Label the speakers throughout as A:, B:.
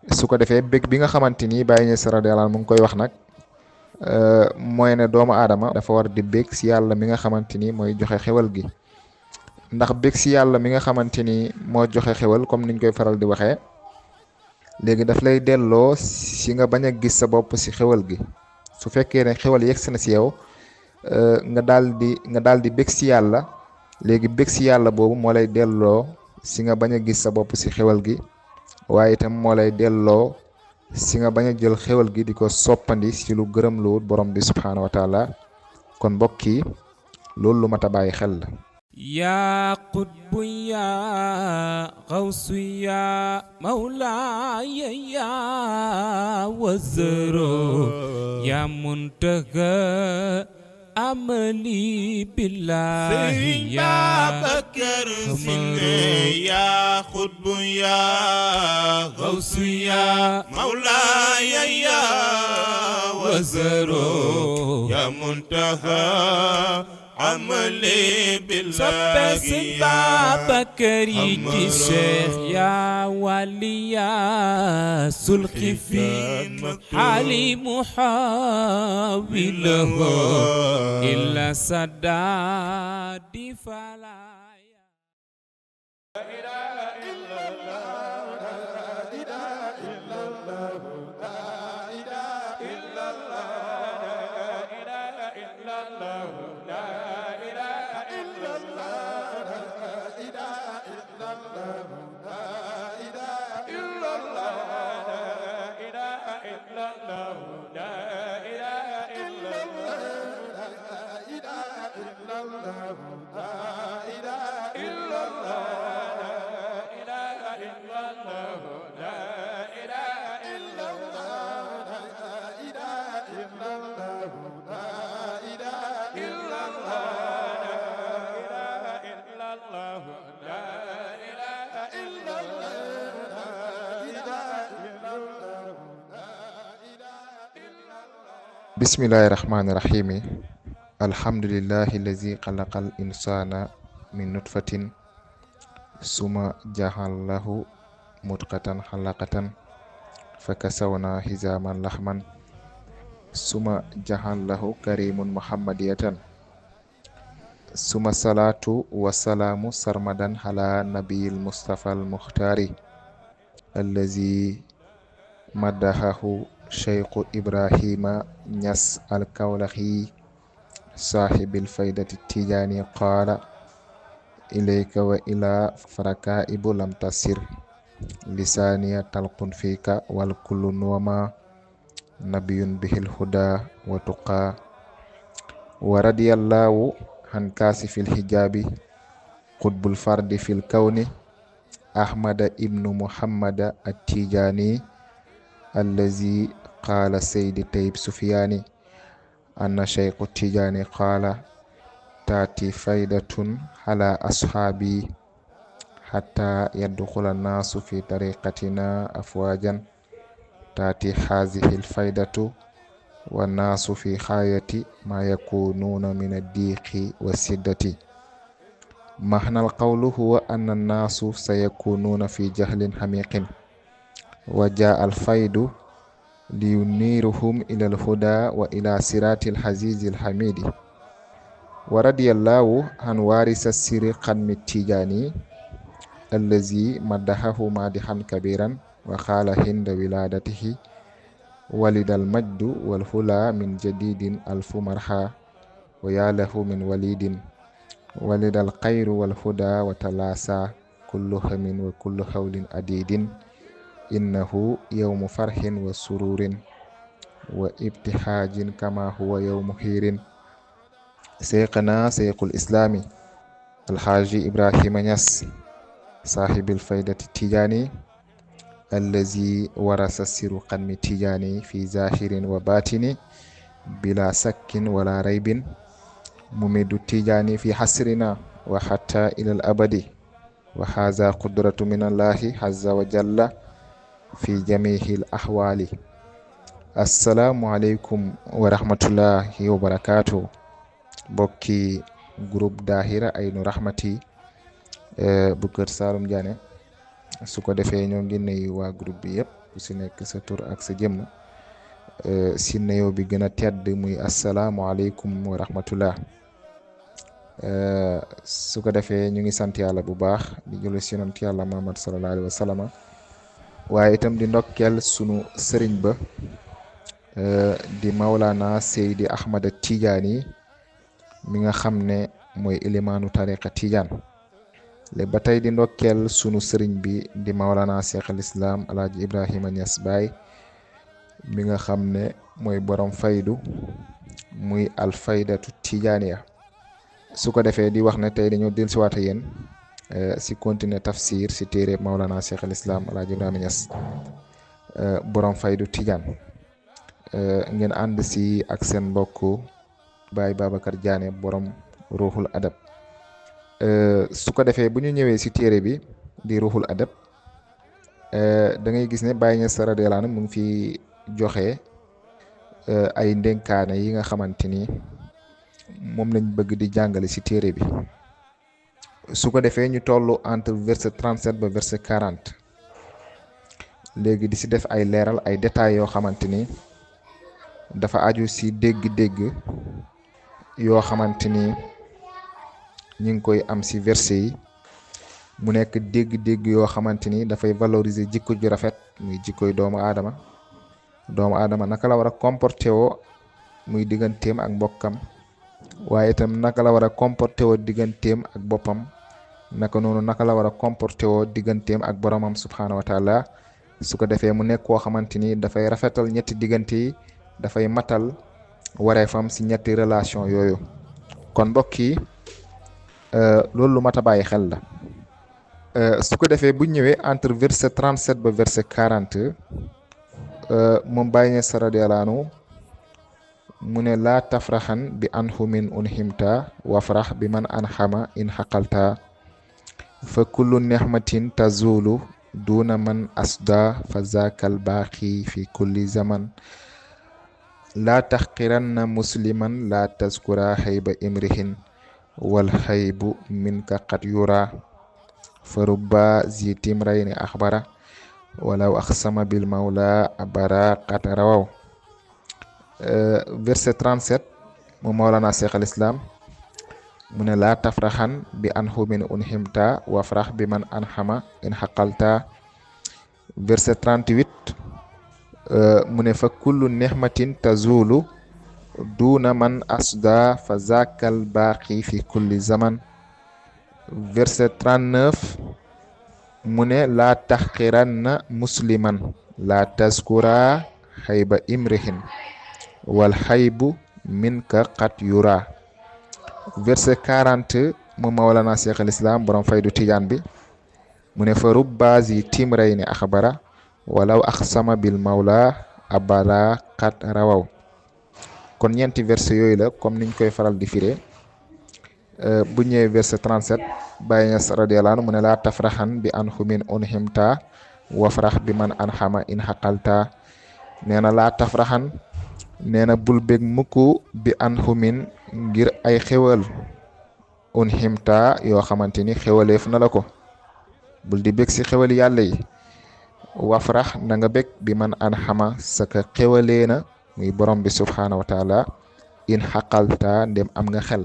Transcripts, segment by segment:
A: su ko defee bég bi nga xamante ni Baye Niass radiyallahu anhu mu ngi koy wax nag mooy ne doomu aadama dafa war di bég si yàlla mi nga xamante ni mooy joxe xewal gi. ndax bég si yàlla mi nga xamante ni moo joxe xewal comme niñ koy faral di waxee léegi daf lay delloo si nga bañ a gis sa bopp si xewal gi. su fekkee ne xewal yegsi na si yow nga daal di bég si yàlla léegi bég si yàlla boobu moo lay delloo si nga bañ a gis sa bopp si xewal gi, waaye itam moo lay delloo si nga bañ a jël xewal gi di ko soppandi si lu gërëm lu borom bi subhaanahu wa taala. kon mbokk yi loolu lu mat a bàyyi xel la.
B: yaa qutbu yaa xawsu yaa mawlaaya yaa wazaro yaa muntaga amali billahi yaa
C: Babakar Si yaa qutbu yaa xawsu yaa mawlaaya yaa wazaro yaa muntaga amale billahi
B: soppe Sëñ Babakar yi ci Cheikh yaa wali yaa sulki fi xaali muhawilahu illa sadadi falaya. La ilaha illallah, la ilaha illallah, la ilaha illallah, la ilaha illallah.
A: bismillahi rahmaani rahimi alhamdulillahi allazi xalaqal insana min nutfatin suma jaxallahu mutqatan xalaqatan fa kasawna hizaman lahman suma jaxallahu karimun muhammadiyatan suma salatu wasalaamu sarmadan ala nabiyil mustafa al muxtaari allazi madahahu Cheikhu Ibrahima Ñas al-Kawlaxi saaxibil faydati tijaani qaala ilayka wa ila farakaibu lam tasir lisaaniya talqun fika wal kullu nuwama nabiyun bihil huda wa tuqa wa radiyallahu han kaasifil hijaabi qutbul fardi fil kawni ahmada ibnu muhammada at-tijaani allazi qaala seydi tayib sufiyaani anna cheikhu tijaani qaala taati faydatun ala ashaabi hatta yadxula naasu fi tariqatina afwajan taati hazihi lfaydatu wannaasu fi xaayati ma yakunuuna min addiiqi wa siddati mahna alqawlu huwa anna annaasu sayakunuuna fi jahlin hamiqin wa jaa alfaydu liyuniruhum ila alhuda wa ila sirati alhazizi alhamidi wa radiyallahu an warisa siri xadmi tijani allazi madahahu madihan kabiran wa xaala hinda wiladatihi walida almajdu walhula min jadidin alfu marha wa ya lahu min walidin walida alxayru walhuda wa talasa kullu hamin wa kullu hawlin adidin innahu yawmu farhin wa sururin wa ibtihaajin kama huwa yawmu xiirin seyqana seyqul islami alxaaji Ibrahima Ñas saaxibil faydati tijaani allazi warasa siru xadmi tijaani fi zahirin wa batini bila sakkin wala raybin mumidu tijaani fi hasrina wa hatta ilal abadi wa haza qudratu min allahi azza wa jalla fi jamihil ahwali. Assalamu alaikum wa rahmatullahi wa barakatuh. Bokki groupe Dahira Aynu Rahmati bu Kër Saalum Diané su ko defee ñoo ngi nuyu waa groupe bi yëpp ku si nekk sa tur ak sa jëmm si nuyoo bi gën a tedd muy asalaamualeykum wa rahmatullah. su ko defee ñu ngi sant yàlla bu baax di julli si yonent yàlla Muhammad sallallahu alayhi wa sallam waaye itam di ndokkeel sunu sëriñ ba di Maulana Seydi Ahmad Tidiane mi nga xam ne mooy ilimaanu tariqa Tidiane léegi ba tey di ndokkeel sunu sëriñ bi di Maulana Cheikh al Islam Alaaji Ibrahima Niass Baye mi nga xam ne mooy borom faydu muy alfaydatu Tidianiya. su ko defee di wax ne tey dañoo dellusiwaat yéen si continuer tafsir si téere Maulana Cheikh al Islam Alaaji Ibrahima Niass borom faydu Tidiane ngeen ànd si ak seen mbokk Baye Babacar Diané borom ruuxul adab. su ko defee bu ñu ñëwee si téere bi di ruuxul adab da ngay gis ne Baye Niass radiyallahu anhu mu ngi fi joxe ay ndénkaane yi nga xamante ni moom lañ bëgg di jàngale si téere bi. su ko defee ñu toll entre verset 37 ba verset 40 léegi di si def ay leeral ay détails yoo xamante ni dafa aju si dégg-dégg yoo xamante ni ñu ngi koy am si verset yi mu nekk dégg-dégg yoo xamante ni dafay valoriser jikko ju rafet muy jikkoy doomu aadama naka la war a comporté woo muy digganteem ak mbokkam waaye itam naka la war a comporté woo digganteem ak boppam naka noonu naka la war a comporté woo digganteem ak boromam subhaanahu wa taala. su ko defee mu nekk koo xamante ni dafay rafetal ñetti diggante yi dafay matal wareefam si ñetti relation yooyu. kon mbokk yi loolu lu mat a bàyyi xel la. su ko defee bu ñëwee entre verset 37 ba verset 40 moom Baye Niass radiyallahu anhu mu ne laa tafraxan bi anhu min unhimta wafrax bi man anxama in xaqalta fa kullu nexmatin tazulu duna man asda fa zakal baaxi fi kulli zaman laa taxqiranna musliman laa tazkura xayba imrihin wal xaybu minka qad yura fa rubba zi timrayni axbara walaw axsama bil mawla abara qad rawaw. verset 37 mu Mawlana Cheikh al Islam mu ne laa tafraxan bi anhu min unhimta wafrax bi man anxama in xaqalta. verset 38 mu ne fa kullu nexmatin tazulu duna man asda fa zakal baaqi fi kulli zaman. verset 39 mu ne laa taxqiranna musliman laa tazkura xayba imrihin wal xaybu minka qad yura. verset 40 mu Mawlana Cheikh al Islam borom faydu Tidiane bi mu ne fa rubba zi timrayni axbara walaw axsama bil mawla abara qad rawaw. kon ñeenti verset yooyu la comme niñ koy faral di firé. bu ñëwee verset 37 Baye Niass radiyallahu anhu mu ne laa tafraxan bi anhu min unhimta wafrax bi man anxama in xaqalta. nee na laa tafraxan nee na bul bég mukk bi anhu min ngir ay xewal unhimta yoo xamante ni xewaleef na la ko bul di bég si xewal yàlla yi. wafrax na nga bég bi man anxama saka xewalee na muy borom bi subhaanahu wa taala in xaqalta ndem am nga xel.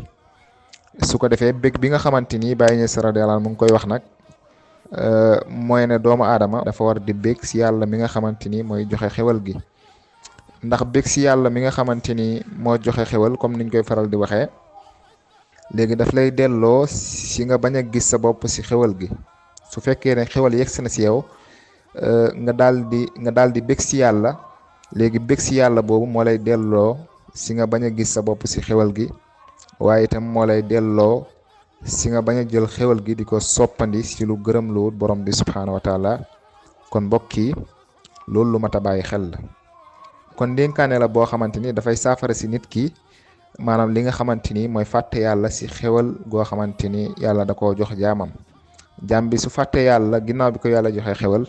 A: su ko defee bég bi nga xamante ni Baye Niass radiyallahu anhu mu ngi koy wax nag mooy ne doomu aadama dafa war di bég si yàlla mi nga xamante ni mooy joxe xewal gi. ndax bég si yàlla mi nga xamante ni moo joxe xewal comme niñ koy faral di waxee léegi daf lay delloo si nga bañ a gis sa bopp si xewal gi. su fekkee ne xewal yegsi na si yow nga daal di bég si yàlla léegi bég si yàlla boobu moo lay delloo si nga bañ a gis sa bopp si xewal gi waaye itam moo lay delloo si nga bañ a jël xewal gi di ko soppandi si lu gërëm lu borom bi subhaanahu wa taala. kon mbokk yi loolu lu mat a bàyyi xel la. kon dénkaane la boo xamante ni dafay saafara si nit ki maanaam li nga xamante ni mooy fàtte yàlla si xewal goo xamante ni yàlla da koo jox jaamam. jaam bi su fàtte yàlla ginnaaw bi ko yàlla joxe xewal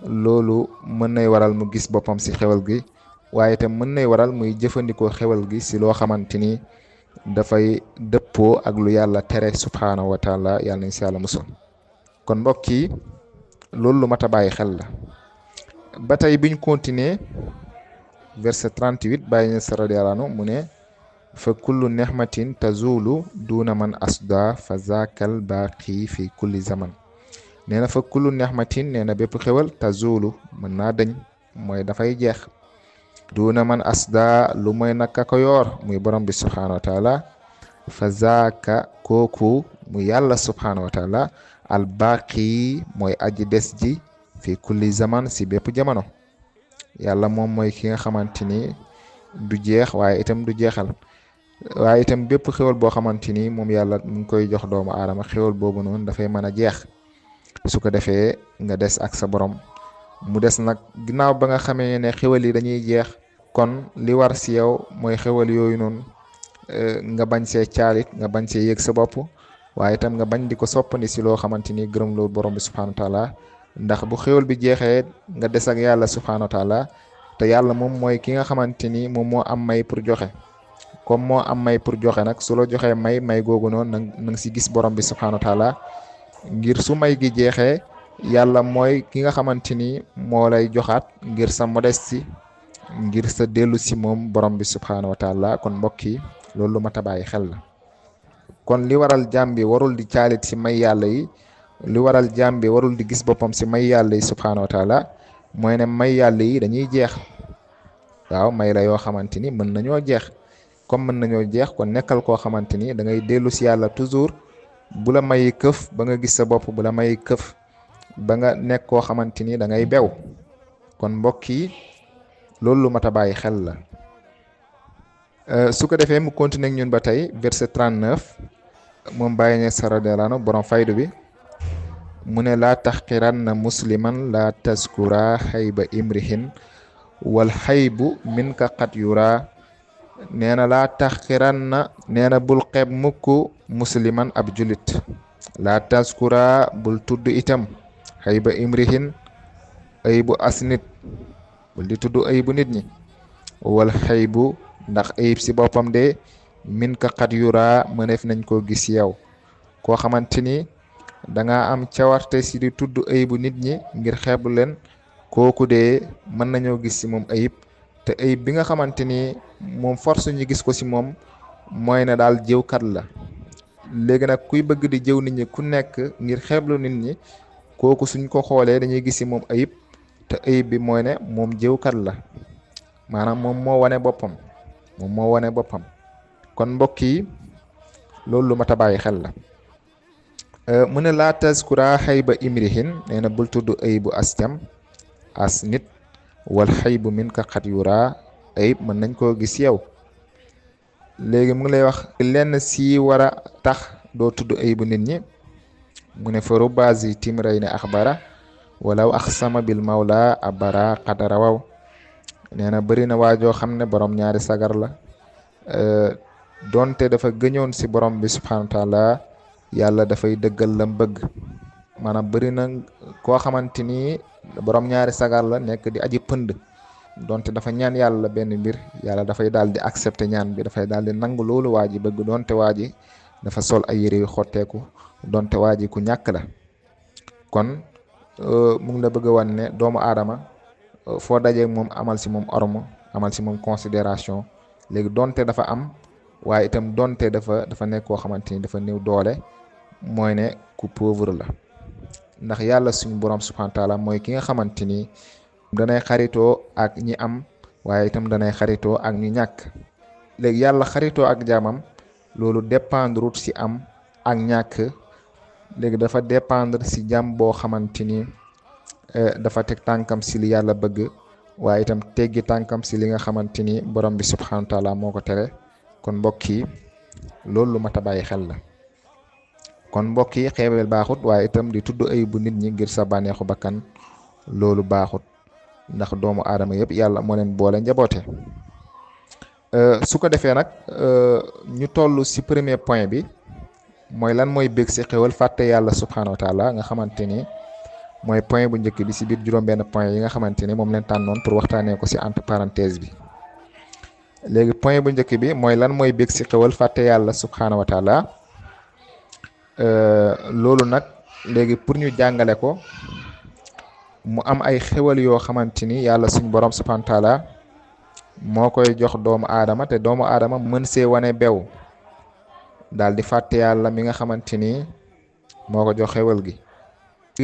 A: loolu mën nay waral mu gis boppam si xewal gi waaye itam mën nay waral muy jëfandikoo xewal gi si loo xamante ni dafay dëppoo ak lu yàlla tere subhaanahu wa taala yàlla nañ si yàlla musal. kon mbokk yi loolu lu mat a bàyyi xel la. ba tey biñ continuer verset 38 bàyyi Ñas radiyallahu anhu mu ne fa kullu nihmatin tazulu duna man asda fa zakal baqi fi kulli zaman nee na fa kullu nihmatin nee na bépp xewal tazulu mën naa dañ mooy dafay jeex duna man asda lu mooy naka ko yoor muy borom bi subhanahu wa taala fa zaka kooku mu yàlla subhanahu wa taala al baqi mooy aji des ji fi kulli zaman si bépp jamono yàlla moom mooy ki nga xamante ni du jeex waaye itam du jeexal waaye itam bépp xewal boo xamante ni moom yàlla mu ngi koy jox doomu aadama xewal boobu noonu dafay mën a jeex su ko defee nga des ak sa borom mu des nag ginnaaw ba nga xamee ne xewal yi dañuy jeex kon li war si yow mooy xewal yooyu noonu nga bañ see caalit nga bañ see yëg sa bopp waaye itam nga bañ di ko soppandi si loo xamante ni gërëm loolu borom bi subhanahu wa taala ndax bu xewal bi jeexee nga des ak yàlla subhanahu wa taala te yàlla moom mooy ki nga xamante ni moom moo am may pour joxe comme moo am may pour joxe nag su la joxee may googu noonu na nga si gis borom bi subhanahu wa taala ngir su may gi jeexee yàlla mooy ki nga xamante ni moo lay joxaat ngir sa modestie ngir sa dellu si moom borom bi subhanahu wa taala kon mbokk yi loolu lu mat a bàyyi xel la kon li waral jaam bi warul di caalit si may yàlla yi li waral jaam bi warul di gis boppam si may yàlla yi subhanahu wa taala mooy ne may yàlla yi dañuy jeex waaw may la yoo xamante ni mën nañoo jeex comme mën nañoo jeex kon nekkal koo xamante ni da ngay dellu si yàlla toujours bu la may këf ba nga gis sa bopp bu la may këf ba nga nekk koo xamante ni da ngay bew kon mbokk yi loolu lu mat a bàyyi xel la su ko defee mu continuer ak ñun ba tey verset 39 moom bàyyi ne saradelaano borom faydu bi mu ne laa taxqiranna musliman laa taskura xayba imrihin wal xaybu min ka xat yura nee na laa taxqiranna nee na bul xeeb mukk musliman ab julit laa taskura bul tudd itam xayba imrihin aybu as nit bul di tudd aybu nit ñi wal xaybu ndax ayib si boppam de min ka xat yura mëneef nañ koo gis yow koo xamante ni da nga am cawarte si di tudd aybu nit ñi ngir xeebu leen kooku de mën nañoo gis si moom ayib te ayib bi nga xamante ni moom force ñu gis ko si moom mooy ne daal jëwkat la léegi nag kuy bëgg di jëw nit ñi ku nekk ngir xeeblu nit ñi kooku suñ ko xoolee dañuy gis si moom ayib te ayib bi mooy ne moom jëwkat la maanaam moom moo wane boppam kon mbokk yi loolu lu mat a bàyyi xel la mu ne laa taskura xayba imrihin nee na bul tudd ayibu astam as nit wal xaybu min ka xat yura ayib mën nañ koo gis yow léegi mu ngi lay wax lenn si war a tax doo tudd ayibu nit ñi mu ne fa rubazi timray ne axbara walaw axsama bil mawla abara xadara waw nee na bëri na waajoo xam ne borom ñaari sagar la donte dafa gëñoon si borom bi subhanahu wa taala yàlla dafay dëggal lam bëgg maanaam bëri na koo xamante ni borom ñaari sagar la nekk di aji pënd donte dafa ñaan yàlla benn mbir yàlla dafay daal di accepter ñaan bi dafay daal di nangu loolu waa ji bëgg donte waa ji dafa sol ay yére yu xotteeku donte waa ji ku ñàkk la kon mu ngi la bëgg a wan ne doomu aadama foo dajee moom amal si moom ormo amal si moom considération léegi donte dafa am waaye itam donte dafa nekk koo xamante ni dafa néew doole mooy ne ku pauvre la ndax yàlla suñu borom subhanahu wa taala mooy ki nga xamante ni danay xaritoo ak ñi am waaye itam danay xaritoo ak ñi ñàkk léegi yàlla xaritoo ak jaamam loolu dépendre si am ak ñàkk léegi dafa dépendre si jàmm boo xamante ni dafa teg tànkam si li yàlla bëgg waaye itam teggi tànkam si li nga xamante ni borom bi subhanahu wa taala moo ko tere kon mbokk yi loolu lu mat a bàyyi xel la kon mbokk yi xeebel baaxut waaye itam di tudd ayibu nit ñi ngir sa bànneexu bakkan loolu baaxut ndax doomu aadama yëpp yàlla moo leen boole njaboote su ko defee nag ñu toll si premier point bi mooy lan mooy bég si xewal fàtte yàlla subhanahu wa taala nga xamante ni mooy point bu njëkk bi si biir juróom-benn point yi nga xamante ni moom leen tànnoon pour waxtaanee ko si entre parenthèse bi léegi point bu njëkk bi mooy lan mooy bég si xewal fàtte yàlla subhanahu wa taala loolu nag léegi pour ñu jàngale ko mu am ay xewal yoo xamante ni yàlla suñ borom subhanahu wa taala moo koy jox doomu aadama te doomu aadama mën see wane bew daal di fàtte yàlla mi nga xamante ni moo ko jox xewal gi.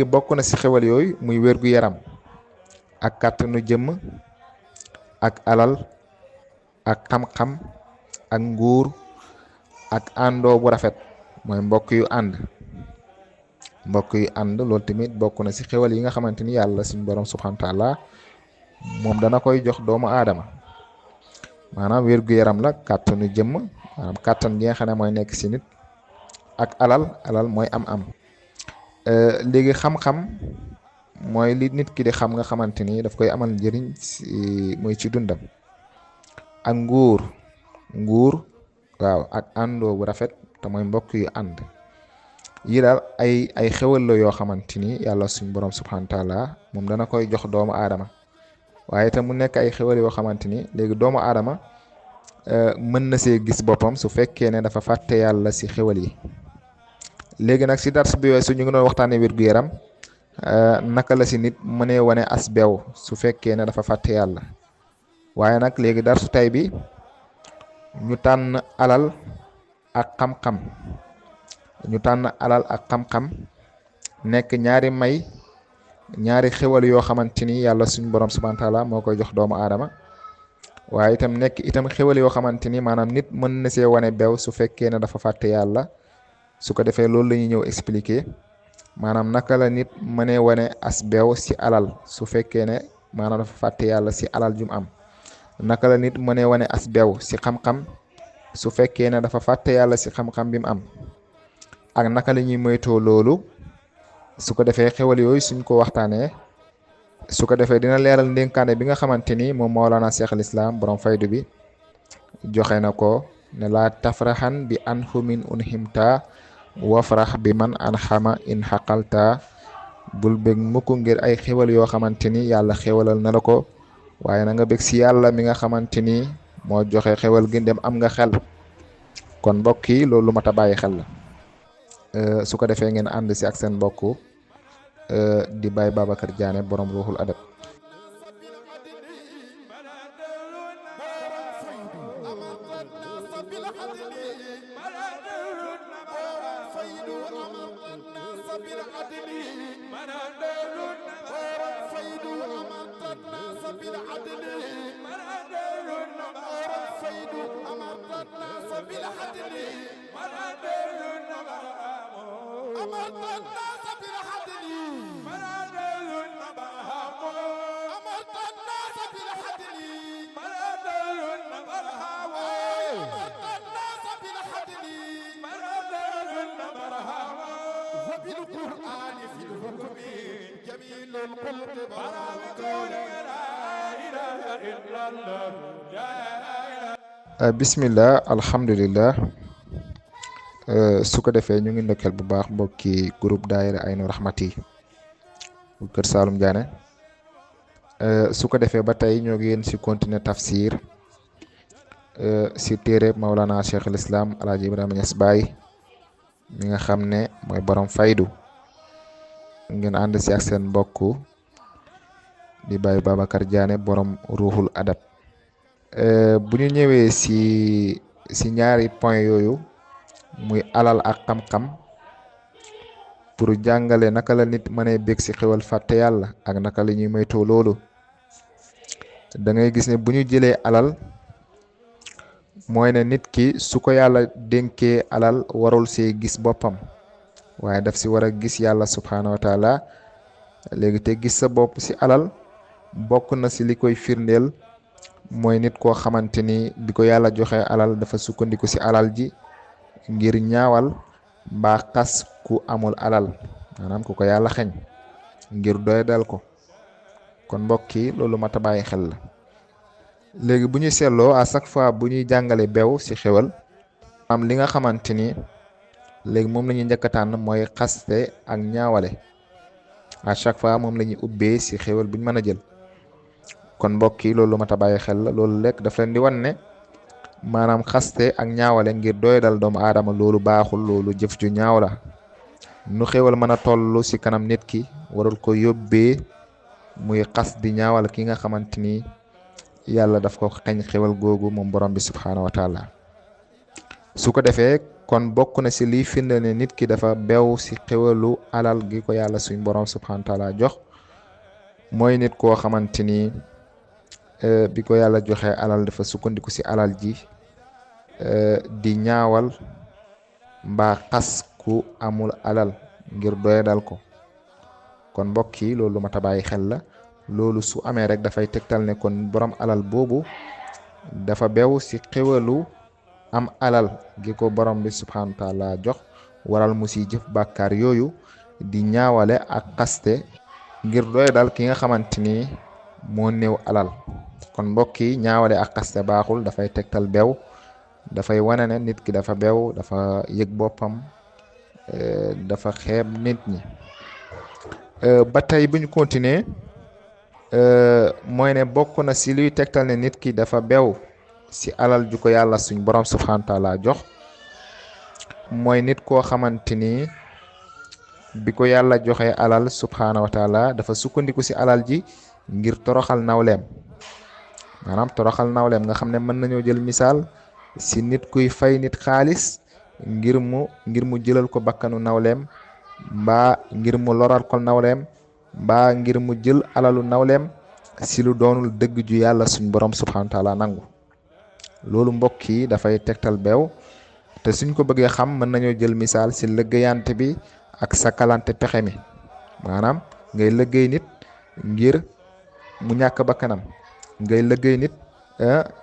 A: bokk na ci xewal yooyu muy wérgu yaram ak kàttanu jëmm ak alal ak xam-xam ak nguur ak àndoo bu rafet mooy mbokk yu ànd loolu tamit bokk na ci xewal yi nga xamante ni yàlla suñ borom subhanahu wa taala moom dana koy jox doomu aadama. maanaam wérgu yaram la kàttanu jëmm maanaam kàttan gi nga xam ne mooy nekk ci nit ak alal mooy am léegi xam-xam mooy li nit ki di xam nga xamante ni daf koy amal njëriñ muy ci dundam ak nguur waaw ak àndoo bu rafet te mooy mbokk yu ànd yi daal ay xewal la yoo xamante ni yàlla suñ borom subhanahu wa taala moom dana koy jox doomu aadama waaye itam mu nekk ay xewal yoo xamante ni léegi doomu aadama mën na see gis boppam su fekkee ne dafa fàtte yàlla ci xewal yi. léegi nag ci dars bi weesu ñu ngi doon waxtaanee wér gu yaram naka la ci nit mënee wane as beew su fekkee ne dafa fàtte yàlla waaye nag léegi darsu tay bi ñu tànn alal ak xam-xam nekk ñaari xewal yoo xamante ni yàlla suñu borom subhanahu wa taala moo koy jox doomu aadama waaye itam nekk itam xewal yoo xamante ni maanaam nit mën na see wane beew su fekkee ne dafa fàtte yàlla. su ko defee loolu la ñuy ñëw expliquer maanaam naka la nit mënee wane as beew ci alal su fekkee ne maanaam dafa fàtte yàlla ci alal jum am naka la nit mënee wane as beew ci xam-xam su fekkee ne dafa fàtte yàlla ci xam-xam bi mu am ak naka la ñuy moytoo loolu su ko defee xewal yooyu suñ ko waxtaanee su ko defee dina leeral ndénkaane bi nga xamante ni moom Mawlana Cheikh al Islam borom faydu bi joxe na ko ne laa tafraxan bi anhumin unhimta wafrax bi man an xama in xaqalta bul bég mukk ngir ay xewal yoo xamante ni yàlla xewalal na la ko waaye na nga bég ci yàlla mi nga xamante ni moo joxe xewal gi dem am nga xel kon mbokk yi loolu mat a bàyyi xel la su ko defee ngeen ànd ci ak seen mbokk di Baye Babacar Diané borom ruuxul adab bismillah alhamdulillah su ko defee ñu ngi ndokkeel bu baax mbokki groupe daayira Aynu Rahmati bu Kër Saalum Diané su ko defee ba tey ñoo ngi yéen ci continuer tafsir ci téere Mawlana Cheikh al Islam Alaaji Ibrahima Niass Baye mi nga xam ne mooy borom faydu ngeen ànd ci ak seen mbokk di Baye Babacar Diané borom ruuxul adab bu ñu ñëwee ci ñaari point yooyu muy alal ak xam-xam pour jàngale naka la nit mënee bég ci xewal fàtte yàlla ak naka la ñuy moytoo loolu da ngay gis ne bu ñu jëlee alal mooy ne nit ki su ko yàlla dénkee alal warul see gis boppam waaye daf ci war a gis yàlla subhanahu wa taala léegi te gis sa bopp ci alal bokk na ci li koy firndeel mooy nit koo xamante ni bi ko yàlla joxe alal dafa sukkandiku ci alal ji ngir ñaawal mbaa xas ku amul alal maanaam ku ko yàlla xeñ ngir doy dal ko kon mbokk yi loolu mat a bàyyi xel la léegi bu ñu seetloo à chaque fois bu ñuy jàngale beew ci xewal am li nga xamante ni léegi moom la ñuy njëkk a tànn mooy xaste ak ñaawale à chaque fois moom la ñuy ubbee ci xewal bu ñu mën a jël kon mbokk yi loolu mat a bàyyi xel la loolu lekk daf leen di wan ne maanaam xaste ak ñaawale ngir doy dal doomu aadama loolu baaxul loolu jëf ju ñaaw la nu xewal mën a toll ci kanam nit ki warul ko yóbbee muy xas di ñaawal ki nga xamante ni yàlla daf ko xañ xewal googu moom borom bi subhaanahu wa taala. su ko defee kon bokk na si liy firnde ne nit ki dafa bew si xewalu alal gi ko yàlla suñ borom subhaanahu wa taala jox mooy nit koo xamante ni bi ko yàlla joxe alal dafa sukkandiku si alal ji di ñaawal mbaa xas ku amul alal ngir doyadal ko. kon mbokk yi loolu mat a bàyyi xel la. loolu su amee rek dafay tegtal ne kon borom alal boobu dafa bew si xewalu am alal gi ko borom bi subhanahu wa taala jox, waral mu si jëf bàkkaar yooyu di ñaawale ak xaste ngir doyadal ki nga xamante ni moo néew alal. kon mbokk yi ñaawale ak xaste baaxul, dafay tegtal bew, dafay wane ne nit ki dafa bew, dafa yëg boppam, dafa xeeb nit ñi. ba tey bu ñu continuer mooy ne bokk na si luy tegtal ne nit ki dafa bew si alal ju ko yàlla suñ borom subhanahu wa taala jox, mooy nit koo xamante ni bi ko yàlla joxe alal subhanahu wa taala dafa sukkandiku si alal ji ngir toroxal nawleem. maanaam toroxal nawleem nga xam ne mën nañoo jël misaal si nit kuy fay nit xaalis ngir mu jëlal ko bakkanu nawleem, mbaa ngir mu loral ko nawleem, mbaa ngir mu jël alalu nawleem si lu doonul dëgg ju yàlla suñ borom subhanahu wa taala nangu. loolu mbokk yi dafay tegtal beew, te suñ ko bëggee xam mën nañoo jël misaal si liggéeyante bi ak sakalante pexe mi. maanaam ngay liggéey nit ngir mu ñàkk bakkanam, ngay liggéey nit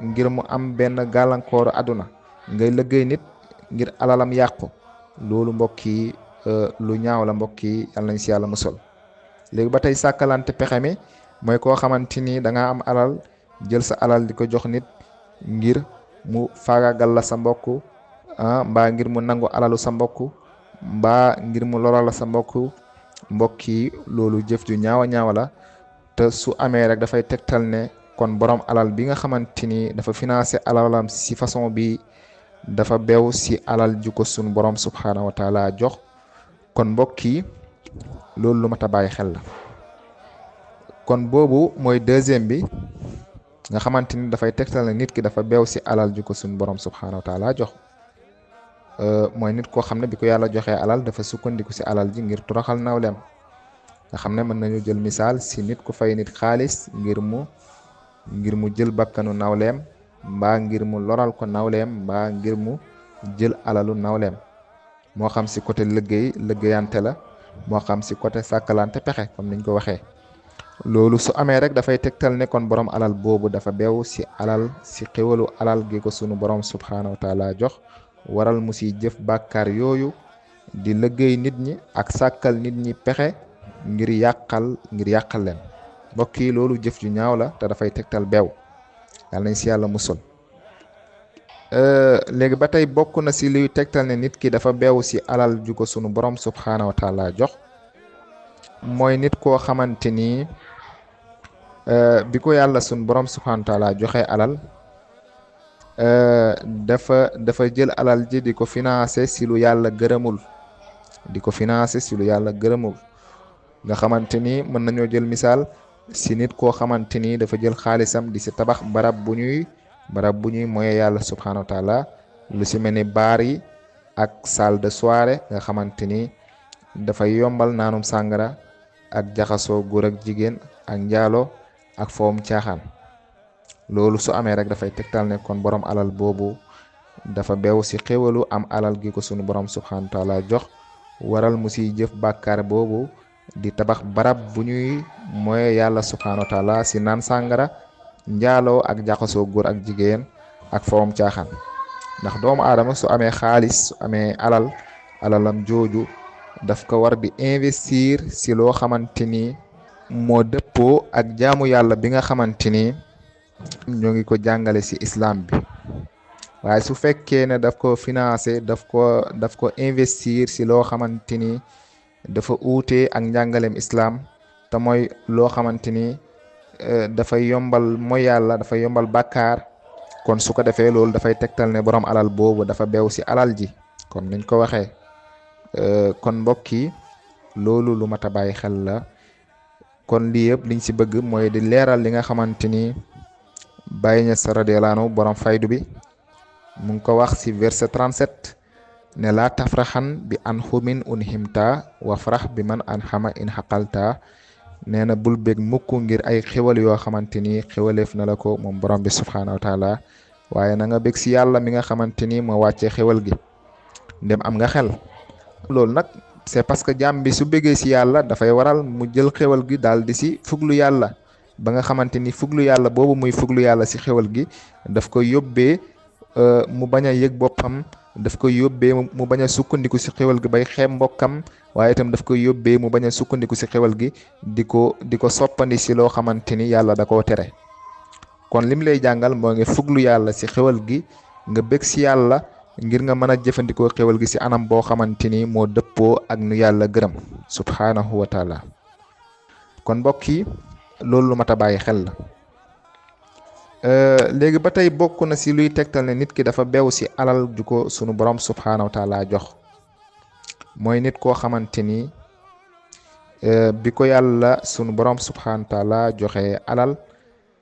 A: ngir mu am benn gàllankooru àdduna, ngay liggéey nit ngir alalam yàqu. loolu mbokk yi lu ñaaw la mbokk yi, yàlla nañ si yàlla musal. léegi ba tey sàkkalante pexe mi mooy koo xamante ni da nga am alal, jël sa alal di ko jox nit ngir mu faagagal la sa mbokk, mbaa ngir mu nangu alalu sa mbokk, mbaa ngir mu loral la sa mbokk. mbokk yi loolu jëf ju ñaawa ñaawa la, te su amee rek dafay tegtal ne kon borom alal bi nga xamante ni dafa financé alalam si façon bi dafa bew si alal ju ko sun borom subhanahu wa taala jox. kon mbokk yi loolu lu mat a bàyyi xel la. kon boobu mooy deuxième bi nga xamante ni dafay tegtal ne nit ki dafa bew si alal ju ko sun borom subhanahu wa taala jox. mooy nit koo xam ne bi ko yàlla joxee alal dafa sukkandiku si alal ji ngir toroxal nawleem. nga xam ne mën nañu jël misaal si nit ku fay nit xaalis ngir mu jël bakkanu nawleem, mbaa ngir mu loral ko nawleem, mbaa ngir mu jël alalu nawleem. moo xam si côté liggéeyante la, moo xam si côté sàkkalante pexe comme niñ ko waxee. loolu su amee rek dafay tegtal ne kon borom alal boobu dafa bew si alal, si xéwalu alal gi ko sunu borom subhanahu wa taala jox, waral mu si jëf bàkkaar yooyu di liggéey nit ñi ak sàkkal nit ñi pexe ngir yàqal leen. mbokk yi loolu jëf ju ñaaw la, te dafay tegtal beew, yàlla nañ si yàlla musal. léegi ba tey bokk na si luy tegtal ne nit ki dafa beew si alal ju ko sunu borom subhanahu wa taala jox, mooy nit koo xamante ni bi ko yàlla sunu borom subhanahu wa taala joxe alal, dafa jël alal ji di ko financé si lu yàlla gërëmul, nga xamante ni mën nañoo jël misaal si nit koo xamante ni dafa jël xaalisam di si tabax barab bu ñuy moye yàlla subhanahu wa taala, lu si mel ni baar yi ak salle de soirée nga xamante ni dafay yombal naanum sàngara ak jaxasoo góor ak jigéen ak njaalo ak foom caaxaan. loolu su amee rek dafay tegtal ne kon borom alal boobu dafa bew si xéwalu am alal gi ko sunu borom subhanahu wa taala jox, waral mu siy jëf bàkkaar boobu di tabax barab bu ñuy moye yàlla subhanahu wa taala si naan sàngara, njaaloo ak jaxasoo góor ak jigéen ak foom caaxaan. ndax doomu aadama su amee xaalis, su amee alalam jooju daf ko war di investir si loo xamante ni moo dëppoo ak jaamu yàlla bi nga xamante ni ñoo ngi ko jàngale si islam bi. waaye su fekkee ne daf ko financé, daf ko investir si loo xamante ni dafa uute ak njàngalem islam, te mooy loo xamante ni dafay yombal mooy yàlla, dafay yombal bàkkaar, kon su ko defee loolu dafay tegtal ne borom alal boobu dafa bew si alal ji comme niñ ko waxee. kon mbokk yi loolu lu mat a bàyyi xel la. kon lii yëpp liñ ci bëgg mooy di leeral li nga xamante ni Baye Niass radiyallahu anhu borom faydu bi mu ngi ko wax ci verset 37 ne laa tafraxan bi an xumin unhimta wa farax bi man an xama in xaqalta nee na bul bég mukk ngir ay xéwal yoo xamante ni xéwaleef na la ko moom borom bi subhaanahu wa taala waaye na nga bég ci yàlla mi nga xamante ni moo wàccee xéwal gi ndem am nga xel. loolu nag c'est parce que jaam bi su bégee ci yàlla dafay waral mu jël xéwal gi daal di ci fuglu yàlla ba nga xamante ni fuglu yàlla boobu muy fuglu yàlla ci xéwal gi daf ko yóbbee mu bañ a yëg boppam, daf koy yóbbee mu bañ a sukkandiku ci xéwal gi bay xeeb mbokkam, waaye itam daf koy yóbbee mu bañ a sukkandiku ci xéwal gi di ko soppandi ci loo xamante ni yàlla da koo tere. kon lim lay jàngal moo ngi fuglu yàlla ci xéwal gi nga bég ci yàlla ngir nga mën a jëfandikoo xéwal gi ci anam boo xamante ni moo dëppoo ak nu yàlla gërëm subhaanahu wa taala. kon mbokk yi loolu lu mat a bàyyi xel la. léegi ba tey bokk na ci luy tegtal ne nit ki dafa beew ci alal ju ko sunu borom subhaanahu wa taala jox mooy nit koo xamante ni bi ko yàlla sunu borom subhaanahu wa taala joxe alal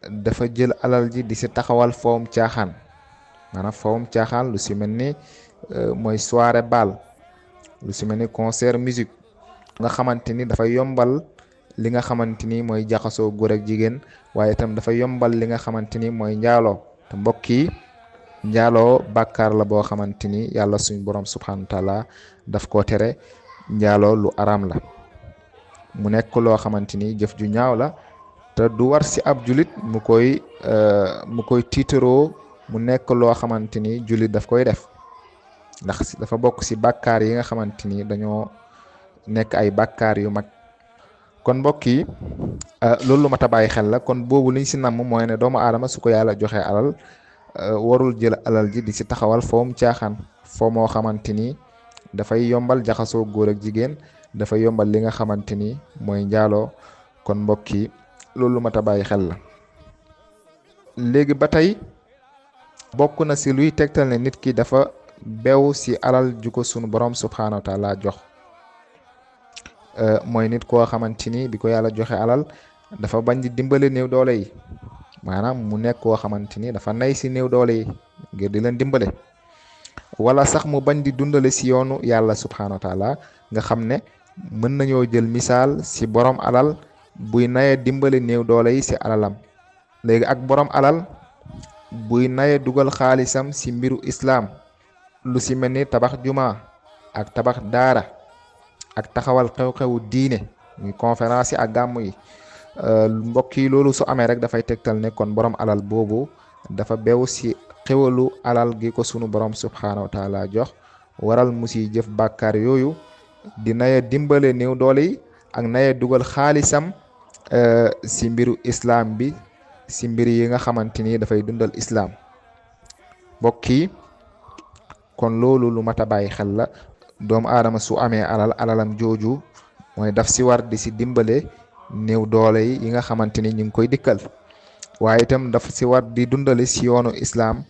A: dafa jël alal ji di ci taxawal foom caaxaan, maanaam foom caaxaan lu ci mel ni mooy soirée bal, lu ci mel ni concert musique nga xamante ni dafa yombal li nga xamante ni mooy jaxasoo góor ak jigéen, waaye itam dafa yombal li nga xamante ni mooy njaaloo. te mbokk yi njaaloo bàkkaar la boo xamante ni yàlla suñu borom subhanahu wa taala daf koo tere. njaaloo lu araam la, mu nekk loo xamante ni jëf ju ñaaw la te du war ci ab julit mu koy tiitaroo, mu nekk loo xamante ni julit daf koy def, ndax dafa bokk ci bàkkaar yi nga xamante ni dañoo nekk ay bàkkaar yu mag. kon mbokk yi loolu lu mat a bàyyi xel la. kon boobu liñ ci namm mooy ne doomu aadama su ko yàlla joxe alal warul jël alal ji di ci taxawal foom caaxaan, foo moo xamante ni dafay yombal jaxasoo góor ak jigéen, dafay yombal li nga xamante ni mooy njaaloo. kon mbokk yi loolu lu mat a bàyyi xel la. léegi ba tey bokk na ci luy tegtal ne nit ki dafa bew ci alal ju ko sunu borom subhaanahu wa taala jox mooy nit koo xamante ni bi ko yàlla joxe alal dafa bañ di dimbale néew doole yi, maanaam mu nekk koo xamante ni dafa nay ci néew doole yi ngir di leen dimbale, wala sax mu bañ di dundale ci yoonu yàlla subhaanahu wa taala. nga xam ne mën nañoo jël misaal ci borom alal buy naye dimbale néew doole yi ci alalam. léegi ak borom alal buy naye dugal xaalisam ci mbiru islaam, lu ci mel ni tabax juma ak tabax daara ak taxawal xew-xewu diine muy conférence yi ak gàmm yi. mbokk yi loolu su amee rek dafay tegtal ne kon borom alal boobu dafa bew ci xewalu alal gi ko sunu borom subhaanahu wa taala jox, waral mu ci jëf bàkkaar yooyu di naye dimbale néew doole yi ak naye dugal xaalisam ci mbiru islaam bi, ci mbir yi nga xamante ni dafay dundal islaam. mbokk yi kon loolu lu mat a bàyyi xel la. doomu aadama su amee alalam jooju mooy daf ci war di ci dimbale néew doole yi nga xamante ni ñu ngi koy dikkal, waaye itam daf ci war di dundale ci yoonu islaam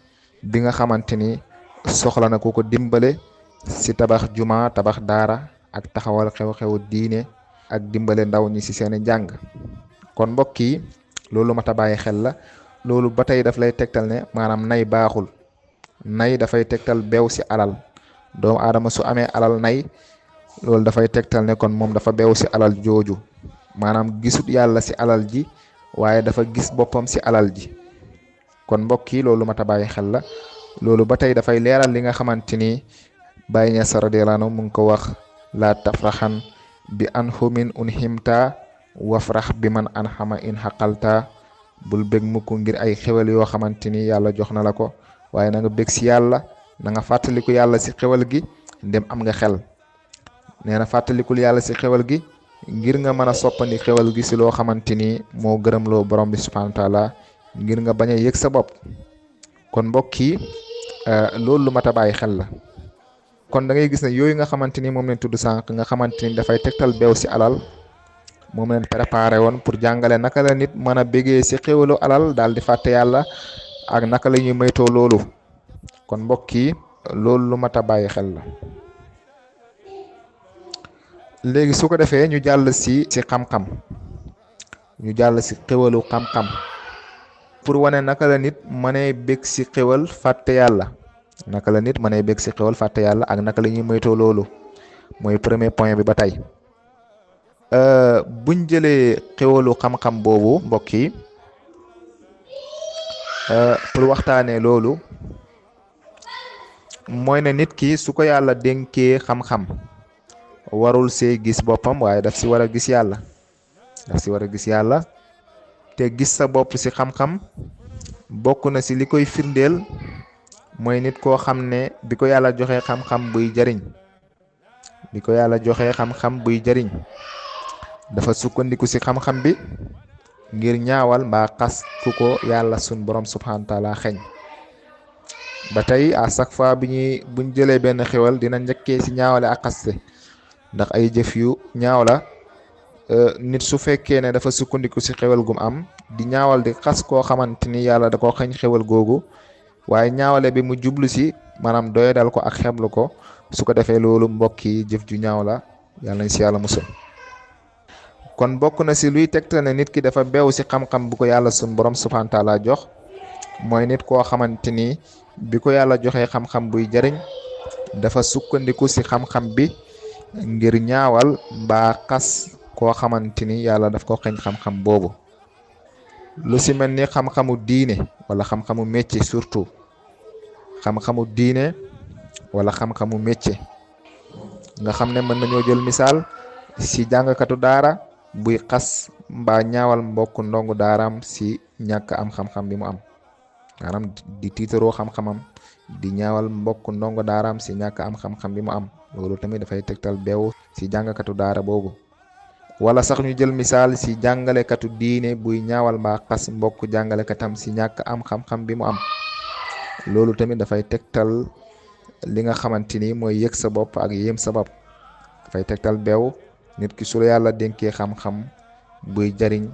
A: bi nga xamante ni soxla na ko dimbale ci tabax juma, tabax daara ak taxawal xew-xewu diine ak dimbale ndaw ñi ci seeni njàng. kon mbokk yi loolu mat a bàyyi xel la. loolu ba tey daf lay tegtal ne maanaam nay baaxul. nay dafay tegtal beew ci alal. doomu aadama su amee alal nay, loolu dafay tegtal ne kon moom dafa beew ci alal jooju, maanaam gisut yàlla ci alal ji waaye dafa gis boppam ci alal ji. kon mbokk yi loolu mat a bàyyi xel la. loolu ba tey dafay leeral li nga xamante ni Baye Niass radiyallahu anhu mu ngi ko wax laa tafraxan bi an xumin unhimta wafrax bi man an xama in xaqalta. bul bég mukk ngir ay xewal yoo xamante ni yàlla jox na la ko, waaye na nga bég ci yàlla, na nga fàttaliku yàlla ci xewal gi ndem am nga xel. nee na fàttalikul yàlla ci xewal gi ngir nga mën a soppandi xewal gi ci loo xamante ni moo gërëm loo borom bi subhanahu wa taala, ngir nga bañ a yëg sa bopp. kon mbokk yi loolu lu mat a bàyyi xel la. kon da ngay gis ne yooyu nga xamante ni moom leen tudd sànq nga xamante ni dafay tegtal beew ci alal, moom leen préparé woon pour jàngale naka la nit mën a bégee ci xéwalu alal daal di fàtte yàlla ak naka la ñuy moytoo loolu. kon mbokk yi loolu lu mat a bàyyi xel la. léegi su ko defee ñu jàll ci xam-xam. ñu jàll si xéwalu xam-xam pour wane naka la nit mënee bég si xéwal fàtte yàlla naka la nit mënee bég si xéwal fàtte yàlla ak naka la ñuy moytoo loolu mooy premier point bi ba tey buñ jëlee xéwalu xam-xam boobu mbokk yi pour waxtaanee loolu mooy ne nit ki su ko yàlla dénkee xam-xam warul see gis boppam waaye daf si war a gis yàlla te gis sa bopp si xam-xam bokk na si li koy firndeel mooy nit koo xam ne bi ko yàlla joxee xam-xam buy jariñ dafa sukkandiku si xam-xam bi ngir ñaawal mbaa xas ku ko yàlla sun borom subhanahu wa taala xeñ ba tey à chaque fois buñ jëlee benn xéwal dina njëkkee si ñaawale ak xaste ndax ay jëf yu ñaaw la nit su fekkee ne dafa sukkandiku si xéwal gum am di ñaawal di xas koo xamante ni yàlla da koo xañ xéwal googu waaye ñaawale bi mu jublu si maanaam doyadal ko ak xeblu ko su ko defee loolu mbokk yi jëf ju ñaaw la yàlla nañ si yàlla musal kon bokk na si luy tegtal ne nit ki dafa beew si xam-xam bu ko yàlla sun borom subhanahu wa taala jox mooy nit koo xamante ni bi ko yàlla joxee xam-xam buy jariñ dafa sukkandiku si xam-xam bi ngir ñaawal mbaa xas koo xamante ni yàlla daf ko xeñ xam-xam boobu lu si mel ni xam-xamu diine wala xam-xamu métier surtout xam-xamu diine wala xam-xamu métier nga xam ne mën nañoo jël misaal si jàngkatu daara buy xas mbaa ñaawal mbokk ndongu daaraam si ñàkk am xam-xam bi mu am maanaam di tiitaroo xam-xamam di ñaawal mbokk ndongo daaraam si ñàkk am xam-xam bi mu am loolu tamit dafay tegtal beew si jàngkatu daara boobu wala sax ñu jël misaal si jàngalekatu diine buy ñaawal mbaa xas mbokk jàngalekatam si ñàkk am xam-xam bi mu am loolu tamit dafay tegtal li nga xamante ni mooy yëg sa bopp ak yéem sa bopp dafay tegtal beew nit ki su la yàlla dénkee xam-xam buy jariñ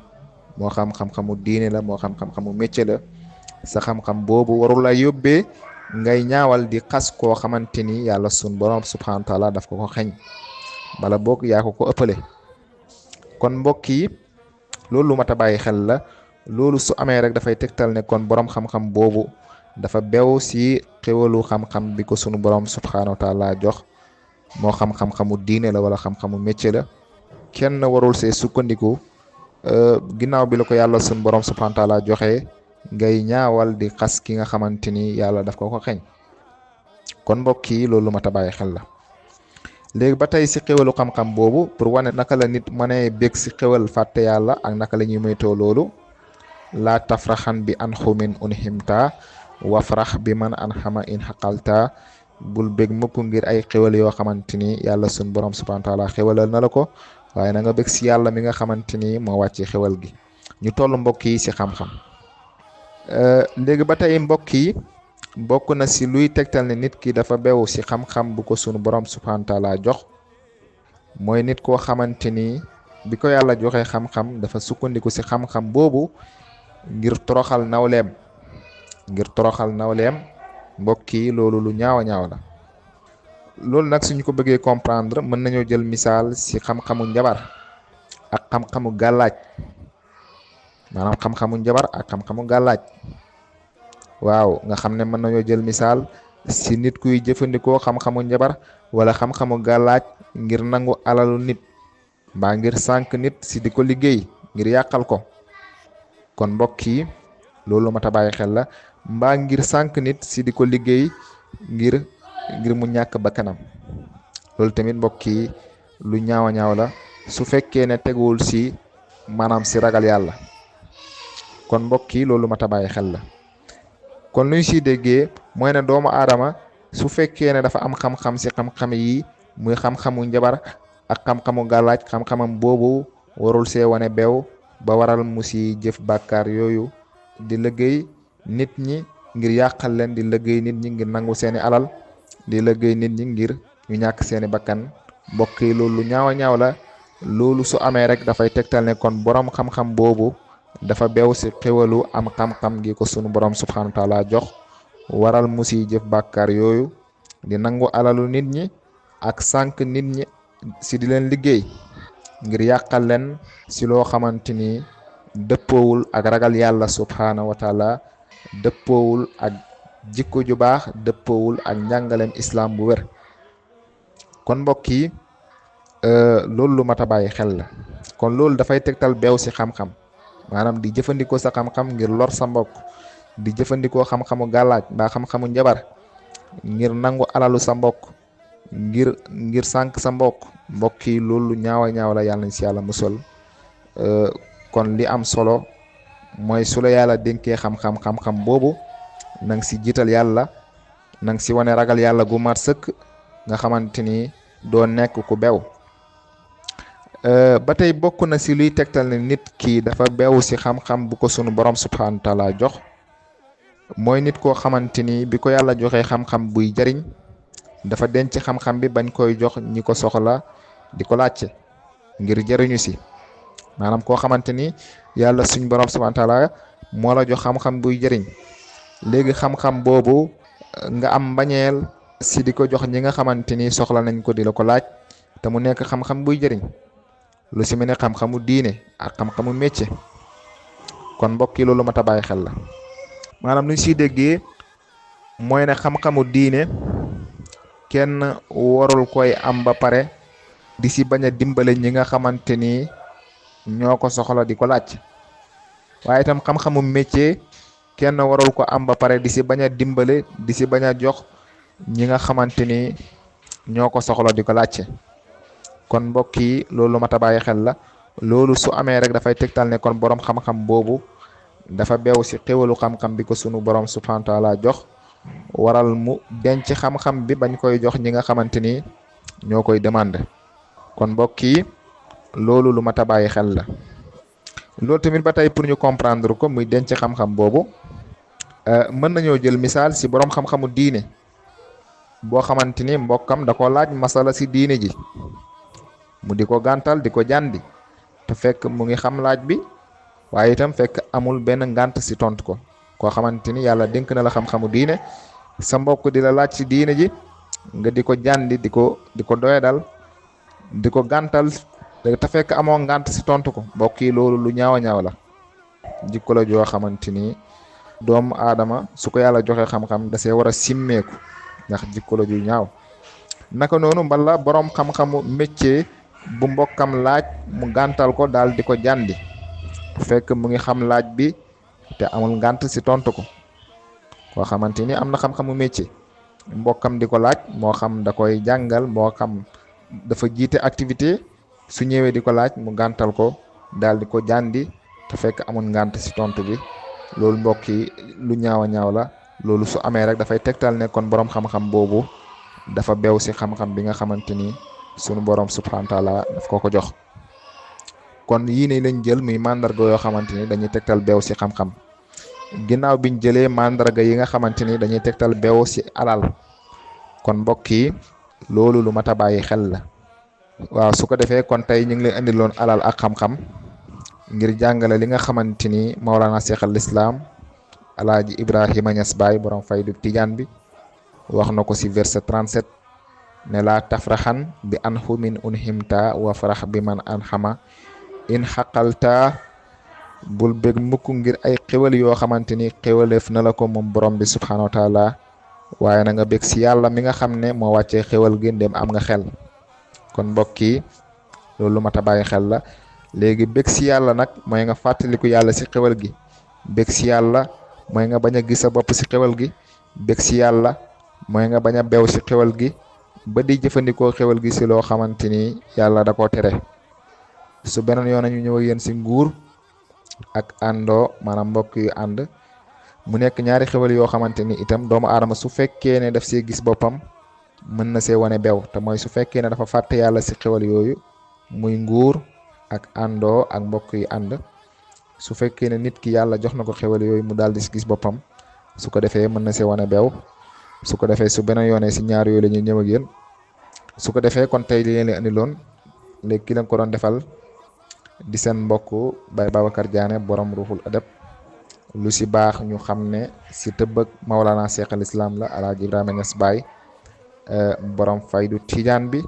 A: moo xam xam-xamu diine la moo xam xam-xamu métier la sa xam-xam boobu warul la yóbbee ngay ñaawal di xas koo xamante ni yàlla sun borom subhanahu wa taala daf ko xeñ bala boog yaa ko ëppale kon mbokk yi loolu lu mat a bàyyi xel la loolu su amee rek dafay tegtal ne kon borom xam-xam boobu dafa bew si xéwalu xam-xam bi ko sunu borom subhanahu wa taala jox moo xam xam-xamu diine la wala xam-xamu métier la kenn warul see sukkandiku ginnaaw bi la ko yàlla sun borom subhanahu wa taala joxe ngay ñaawal di xas ki nga xamante ni yàlla daf ko xeñ kon mbokk yi loolu mat a bàyyi xel la léegi ba tey si xéwalu xam-xam boobu pour wane naka la nit mënee bég si xéwal fàtte yàlla ak naka la ñuy moytoo loolu laa tafraxan bi an xumin unhimta wafrax bi man an xama in xaqalta bul bég mukk ngir ay xéwal yoo xamante ni yàlla sun borom subhanahu wa taala xéwalal na la ko waaye na nga bég si yàlla mi nga xamante ni moo wàcce xéwal gi ñu toll mbokk yi si xam-xam léegi ba tey mbokk yi bokk na si luy tegtal ne nit ki dafa bew si xam-xam bu ko sunu borom subhanahu wa taala jox mooy nit koo xamante ni bi ko yàlla joxe xam-xam dafa sukkandiku si xam-xam boobu ngir toroxal nawleem mbokk yi loolu lu ñaaw a ñaaw la loolu nag suñu ko bëggee comprendre mën nañoo jël misaal si xam-xamu njabar ak xam-xamu gàllaaj maanaam xam-xamu njabar ak xam-xamu gàllaaj waaw nga xam ne mën nañoo jël misaal si nit kuy jëfandikoo xam-xamu njabar wala xam-xamu gàllaaj ngir nangu alalu nit mbaa ngir sànq nit si di ko liggéey ngir yàqal ko kon mbokk yi loolu mat a bàyyi xel la mbaa ngir sànq nit si di ko liggéey ngir mu ñàkk bakkanam loolu tamit mbokk yi lu ñaaw a ñaaw la su fekkee ne teguwul si maanaam si ragal yàlla kon mbokk yi loolu mat a bàyyi xel la kon luñ siy déggee mooy ne doomu aadama su fekkee ne dafa am xam-xam si xam-xam yi muy xam-xamu njabar ak xam-xamu gàllaaj xam-xamam boobu warul see wane beew ba waral mu si jëf bàkkaar yooyu di liggéey nit ñi ngir yàqal leen di liggéey nit ñi ngir nangu seeni alal di liggéey nit ñi ngir ñu ñàkk seeni bakkan mbokk yi loolu ñaaw a ñaaw la loolu su amee rek dafay tegtal ne kon borom xam-xam boobu dafa beew si xéwalu am xam-xam gi ko sunu borom subhanahu wa taala jox waral mu si jëf bàkkaar yooyu di nangu alalu nit ñi ak sànq nit ñi si di leen liggéey ngir yàqal leen si loo xamante ni dëppoowul ak ragal yàlla subhaanahu wa taala, dëppoowul ak jikko ju baax, dëppoowul ak njàngaleem islam bu wér. kon mbokk yi loolu lu mat a bàyyi xel la. kon loolu dafay tegtal beew si xam-xam, maanaam di jëfandikoo sa xam-xam ngir lor sa mbokk, di jëfandikoo xam-xamu gàllaaj mbaa xam-xamu njabar ngir nangu alalu sa mbokk, ngir sànq sa mbokk yi loolu ñaawa ñaaw la, yàlla nañ si yàlla musal. kon li am solo mooy su la yàlla dénkee xam-xam boobu nang si jiital yàlla, nang si wane ragal yàlla gu mat sëkk, nga xamante ni doo nekk ku bew. ba tey bokk na si luy tegtal ne nit kii dafa beew si xam-xam bu ko sunu borom subhanahu wa taala jox, mooy nit koo xamante ni bi ko yàlla joxee xam-xam buy jariñ, dafa denc xam-xam bi bañ koy jox ñi ko soxla di ko laajte ngir jariñu si. maanaam koo xamante ni yàlla suñ borom subhanahu wa taala moo la jox xam-xam buy jariñ, léegi xam-xam boobu nga am mbañeel si di ko jox ñi nga xamante ni soxla nañ ko di la ko laaj, te mu nekk xam-xam buy jariñ, lu si mel ne xam-xamu diine ak xam-xamu métier. kon mbokk yi loolu mat a bàyyi xel la. maanaam lu ñu siy déggee mooy ne xam-xamu diine kenn warul koy am ba pare di si bañ a dimbale ñi nga xamante ni ñoo ko soxla di ko laaj. waaye itam xam-xamu métier kenn warul ko am ba pare di si bañ a dimbale, di si bañ a jox ñi nga xamante ni ñoo ko soxla di ko laajte. kon mbokk yi loolu mat a bàyyi xel la. loolu su amee rek dafay tegtal ne kon borom xam-xam boobu dafa beew si xéwalu xam-xam bi ko sunu borom subhanahu wa taala jox, waral mu denc xam-xam bi bañ koy jox ñi nga xamante ni ñoo koy demande. kon mbokk yi loolu lu mat a bàyyi xel la. loolu tamit ba tey pour ñu comprendre ko, muy denc xam-xam boobu mën nañoo jël misaal si borom xam-xamu diine boo xamante ni mbokkam da ko laaj masala si diine ji, mu di ko gàntal di ko jàndi, te fekk mu ngi xam laaj bi, waaye itam fekk amul benn ngànt si tontu ko. koo xamante ni yàlla dénk na la xam-xamu diine, sa mbokk di la laaj si diine ji, nga di ko jàndi, di ko doyadal, di ko gàntal, te fekk amoo ngànt si tontu ko. mbokk yi loolu lu ñaaw a ñaaw la. jikko la joo xamante ni doomu aadama su ko yàlla joxe xam-xam da see war a simmeeku, ndax jikko la ju ñaaw. naka noonu mbala borom xam-xamu métier bu mbokkam laaj mu gàntal ko daal di ko jàndi, fekk mu ngi xam laaj bi te amul ngànt si tontu ko. koo xamante ni am na xam-xamu métier, mbokkam di ko laaj, moo xam da koy jàngal, moo xam dafa jiite activité, su ñëwee di ko laaj mu gàntal ko daal di ko jàndi te fekk amul ngànt si tontu bi. loolu mbokk yi lu ñaaw a ñaaw la. loolu su amee rek dafay tegtal ne kon borom xam-xam boobu dafa beew si xam-xam bi nga xamante ni sunu borom subhanahu wa taala daf ko jox. kon yii ne lañ jël muy mandarga yoo xamante ni dañuy tegtal beew si xam-xam. ginnaaw biñ jëlee mandarga yi nga xamante ni dañuy tegtal beew si alal, kon mbokk yi loolu lu mat a bàyyi xel la. waaw su ko defee kon tey ñu ngi leen indiloon alal ak xam-xam ngir jàngale li nga xamante ni Mawlana Cheikh al Islam Alaaji Ibrahima Niass Baye borom faydu tijaan bi wax na ko si verset 37 ne laa tafraxan bi anhu min unhimta wa farax bi man anxama in xaqalta. bul bég mukk ngir ay xéwal yoo xamante ni xéwaleef na la ko moom borom bi subhanahu wa taala, waaye na nga bég si yàlla mi nga xam ne moo wàccee xéwal gi ndem am nga xel. kon mbokk yi loolu mat a bàyyi xel la. léegi bég si yàlla nag mooy nga fàttaliku yàlla si xéwal gi. bég si yàlla mooy nga bañ a gis sa bopp si xéwal gi. bég si yàlla mooy nga bañ a beew si xéwal gi ba di jëfandikoo xéwal gi si loo xamante ni yàlla da koo tere. su beneen yoon nañu ñëw ak yéen si nguur ak àndoo, maanaam mbokk yu ànd, mu nekk ñaari xéwal yoo xamante ni itam doomu aadama su fekkee ne daf see gis boppam mën na see wane beew, te mooy su fekkee ne dafa fàtte yàlla si xéwal yooyu, muy nguur ak àndoo ak mbokk yu ànd. su fekkee ne nit ki yàlla jox na ko xéwal yooyu mu daal di si gis boppam, su ko defee mën na see wane beew. su ko defee su beneen yoonee si ñaar yooyu la ñuy ñëw ak yéen. su ko defee kon tey li leen andi loon léegi ki leen ko doon defal di seen mbokk Baye Babacar Diané borom ruuxul adab. lu si baax ñu xam ne si tëbbëg Mawlana Cheikh al Islam la Alaaji Ibrahima Niass Baye borom faydu tijaan bi,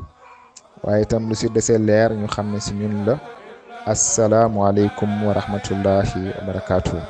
A: waaye itam lu si desee leer ñu xam ne si ñun la. assalaamu aleykum wa rahmatullahi wa barakatuhu.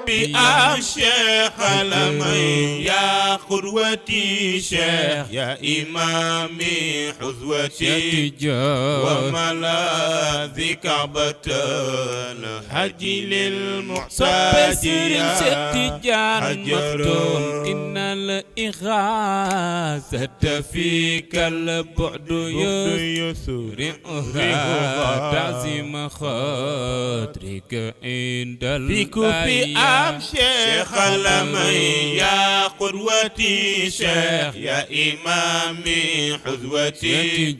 C: بأم شيخ لمن يا قدوتي شيخ يا إمامي حذوتي وملاذي كعبة الحج للمحتاج
B: حجر إن الإغاثة فيك البعد يسرعها تعزيم خاطرك عند
C: في أم شيخ لمن يا قدوتي شيخ يا إمامي حذوتي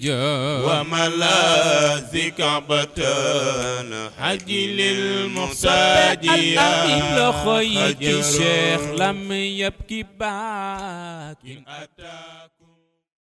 C: وملاذي كعبة الحج للمحتاج
B: الأمين لخيك الشيخ لم يبكي باك